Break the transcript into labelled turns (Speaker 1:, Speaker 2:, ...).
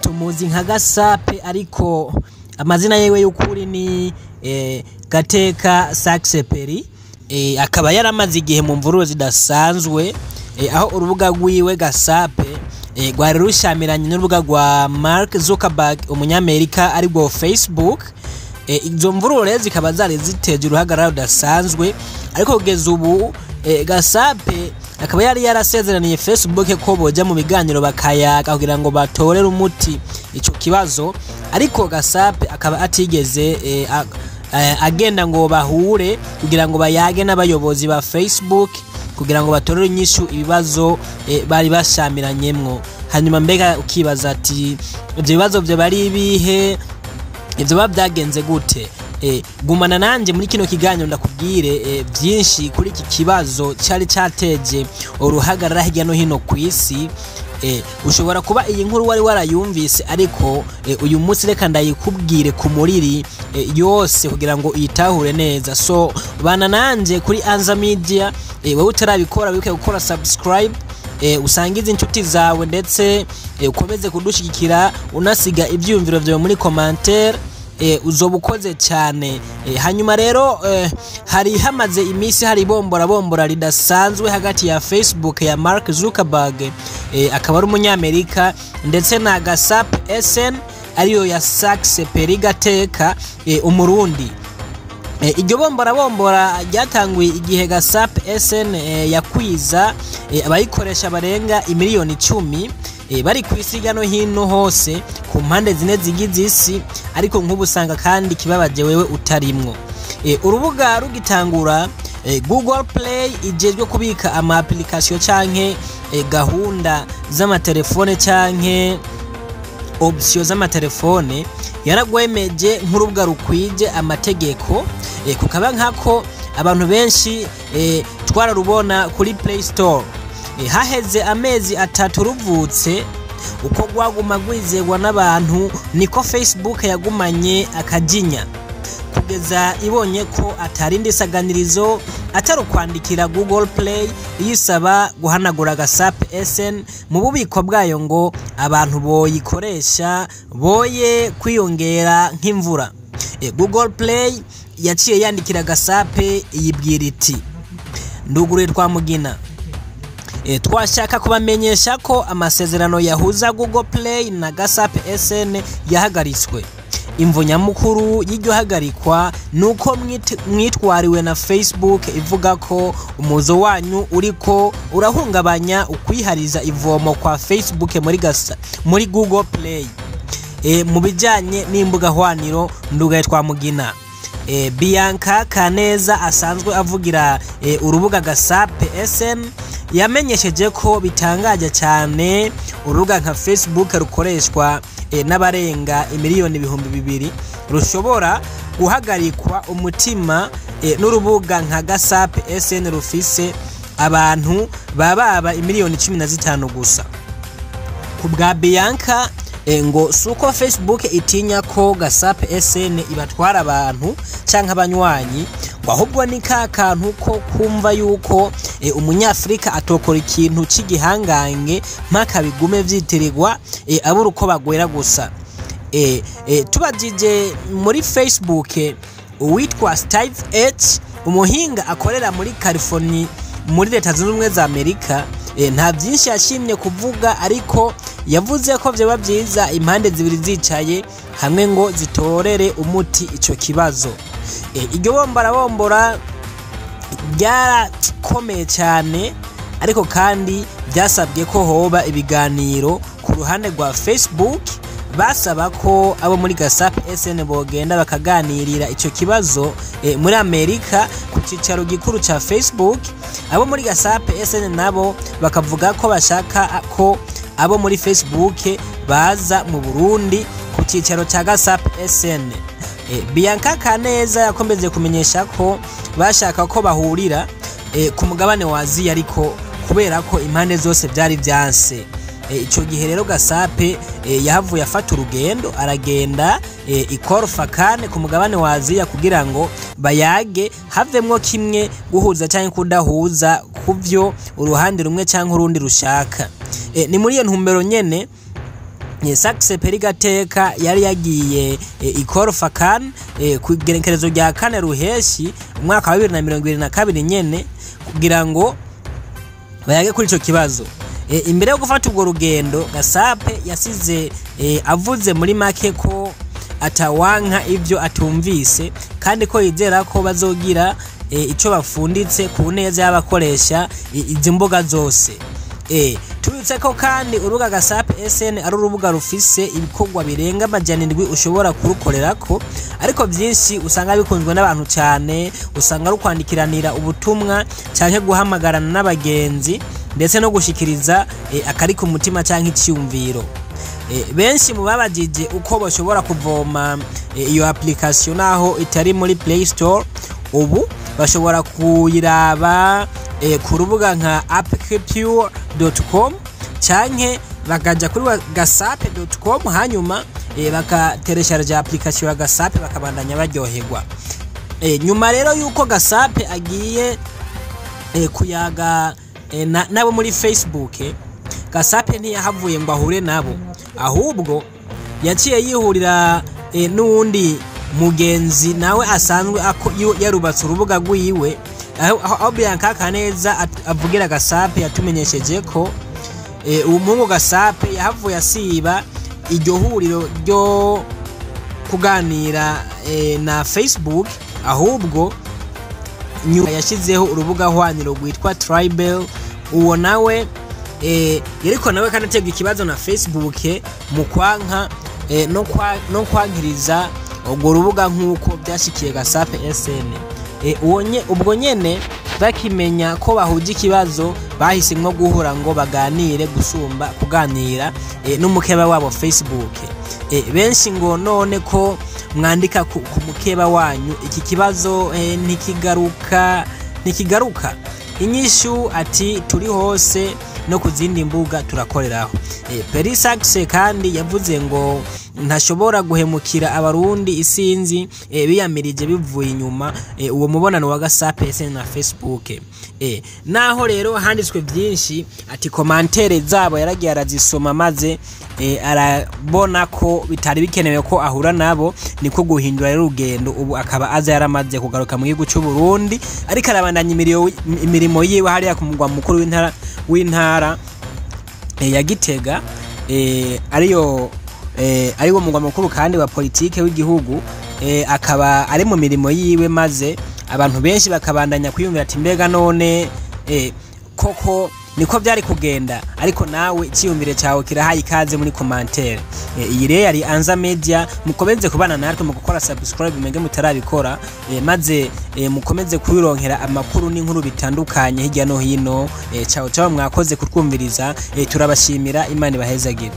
Speaker 1: Tumuzi nka Gasape, ariko amazina yiwe y'ukuri ni Gateka Saxeperi. Akaba yaramaze igihe mu mvururu zidasanzwe, aho urubuga rwiwe Gasape rwari rushamiranye n'urubuga rwa Mark Zuckerberg, umunyamerika, arirwo Facebook. Izo mvururu rero zikaba zari ziteje uruhagarara rudasanzwe, ariko kugeza ubu Gasape akaba yari yarasezeraniye Facebook ko boja mu biganiro bakayaga kugira ngo batorere umuti ico kibazo, ariko Gasape akaba atigeze agenda ngo bahure kugira ngo bayage n'abayobozi ba Facebook kugira ngo batorere inyishu ibibazo bari bashamiranyemwo. Hanyuma mbega ukibaza ati: "Ivyo bibazo vyo bari ibihe? Ivyo biba byagenze gute?" Gumana nanje muri kino kiganiro ndakubwire byinshi kuri iki kibazo cyari cyateje uruhagarara hirya no hino ku isi. Ushobora kuba iyi nkuru wari warayumvise, ariko uyu munsi reka ndayikubwire ku muriri yose kugira ngo uyitahure neza. So bana nanje kuri Anza Media. Wowe utarabikora, wibuke gukora subscribe, usangize inshuti zawe, ndetse ukomeze kudushigikira unasiga ivyiyumviro vyawe muri commentaire. Uzoba ukoze cyane. Hanyuma rero hari hamaze iminsi hari bombora bombora ridasanzwe hagati ya Facebook ya Mark Zuckerberg, akaba ari umunyamerika, ndetse na Gasap SN ariyo ya Saxe Perigateka, umurundi. Iryo bombora bombora ryatanguye igihe Gasap SN yakwiza abayikoresha barenga imiliyoni 10 bari ku isi hirya no hino hose ku mpande zine zigize isi, ariko nk'ubu usanga kandi kibabaje wewe utarimwo. Urubuga rugitangura, Google Play ijejwe kubika ama application canke gahunda z'amatelefone canke option z'amatelefone, yaragwemeje nk'urubuga rukwije amategeko, kukaba nkako abantu benshi twararubona kuri Play Store. Haheze amezi 3 ruvutse, uko rwaguma rwizerwa n'abantu niko Facebook yagumanye akajinya, kugeza ibonye ko atarindi saganirizo atari ukwandikira Google Play iyisaba guhanagura Gasap SN mu bubiko bwayo ngo abantu boyikoresha boye kwiyongera nk'imvura. Google Play yaciye yandikira Gasape iyibwira iti: "Nduguruye twamugina. Twashaka kubamenyesha ko amasezerano yahuza Google Play na Gasap SN yahagaritswe. Imvo nyamukuru y'iryo hagarikwa ni uko mwitwariwe na Facebook ivuga ko umuzo wanyu uriko urahungabanya ukwihariza ivomo kwa Facebook muri Google Play mu bijyanye n'imbuga hwaniro. Ndugaye twamugina." Bianca Kaneza asanzwe avugira urubuga Gasape SN yamenyesheje ko bitangaje cyane urubuga nka Facebook rukoreshwa n'abarenga imiliyoni 2000 rushobora guhagarikwa umutima n'urubuga nka Gasape SN rufise abantu bababa imiliyoni 15 gusa. Ku bwa Bianca, ngo suko Facebook itinya ko Gasap SN ibatwara abantu canke abanywanyi, ngo ahubwo ni ka kantu ko kumva yuko umunyafrika atokora ikintu c'igihangange mpaka bigume vyitirirwa abura uko bagwera gusa. Tubajije muri Facebook uwitwa Steve H, umuhinga akorera muri California muri Leta Zunze Ubumwe za Amerika, nta byinshi yashimye kuvuga, ariko yavuze ko vyoba byiza impande zibiri zicaye hamwe ngo zitorere umuti ico kibazo. Iryo bombora bombora ryarakomeye cyane, ariko kandi byasabye ko hoba ibiganiro. Ku ruhande rwa Facebook basaba ko abo muri Gasap SN bogenda bakaganirira ico kibazo muri Amerika ku cicaro gikuru ca Facebook. Abo muri Gasap SN nabo bakavuga ko bashaka ko abo muri Facebook baza mu Burundi ku cicaro ca Gasap SN. Bianca Kaneza yakomeje kumenyesha ko bashaka ko bahurira ku mugabane wa Aziya, ariko kubera ko impande zose byari byanse, ico gihe rero Gasape yahavuye afata urugendo aragenda ikorofakane ku mugabane wa Aziya kugira ngo bayage havemwo kimwe guhuza cyangwa kudahuza kuvyo uruhande rumwe cyangwa urundi rushaka. Ni muri iyo ntumbero nyene. Saxe Peri Gateka yari yagiye i Khorfakkan ku igenekerezo rya 4 Ruheshi umwaka wa 2022 nyene kugira ngo bayage kuri ico kibazo. Imbere yo gufata urwo rugendo, Gasape yasize avuze muri make ko atawanka ivyo atumvise, kandi ko yizera ko bazogira ico bafunditse ku neza y'abakoresha izi mbuga zose. Tubitse ko kandi urubuga Gasape SN ari urubuga rufise ibikorwa birenga 700 ushobora kurukorerako, ariko byinshi usanga bikunzwe n'abantu cyane, usanga rukwandikiranira ubutumwa canke guhamagarana n'abagenzi, ndetse no gushikiriza akari ku mutima canke iciyumviro. Benshi mu babajije uko bashobora kuvoma iyo application naho itari muri Play Store, ubu bashobora kuyiraba ku rubuga nka appkpure.com canke bakaja kuri gasape.com, hanyuma bakateresharja application ya Gasape bakabandanya baryoherwa. Nyuma rero yuko Gasape agiye kuyaga nabo muri Facebook, Gasape ntiyahavuye ngo ahure nabo, ahubwo yaciye yihurira n'uwundi mugenzi nawe asanzwe yarubatse urubuga rwiwe, aho Bianca Kaneza avugira Gasape yatumenyesheje ko uwo muhungu Gasape yahavuye asiba iryo huriro ryo kuganira na Facebook, ahubwo nyuma yashyizeho urubuga hwaniro rwitwa Tribal. Uwo nawe yariko nawe kandi aterwa ikibazo na Facebook mu kwanka no kwankiriza urwo rubuga nk'uko byashikiye Gasape SN. Ubwo nyene bakimenya ko bahuje ikibazo, bahisemwo guhura ngo baganire gusumba kuganira n'umukeba wabo Facebook. Benshi ngo none ko mwandika ku mukeba wanyu iki kibazo ntikigaruka. Inyishu ati turi hose no ku zindi mbuga turakoreraho. Perisaxe kandi yavuze ngo ntashobora guhemukira abarundi isinzi biyamirije bivuye inyuma uwo mubonano wa Gasape SN na Facebook. Naho rero handitswe byinshi, ati commentaire zabo yaragiye arazisoma maze arabona ko bitari bikenewe ko ahura nabo, niko guhindura rero urugendo. Ubu akaba aza yaramaze kugaruka mu gihugu cy'u Burundi, ariko arabandanya imirimo yiwe hariya ku mugwa mukuru w'intara ya Gitega, ariyo ariwo mugwa mukuru kandi wa politike w'igihugu. Akaba ari mu mirimo yiwe, maze abantu benshi bakabandanya kwiyumvira ati mbega none koko niko byari kugenda. Ariko nawe iciyumvire cyawe kirahaye ikaze muri commentaire. Iyi rero yari Anza Media, mukomeze kubana natwe mu gukora subscribe mwege mutarabikora, maze mukomeze kubironkera amakuru n'inkuru bitandukanye hirya no hino. Ciao ciao, mwakoze kutwumviriza, turabashimira, Imana ibahezagire.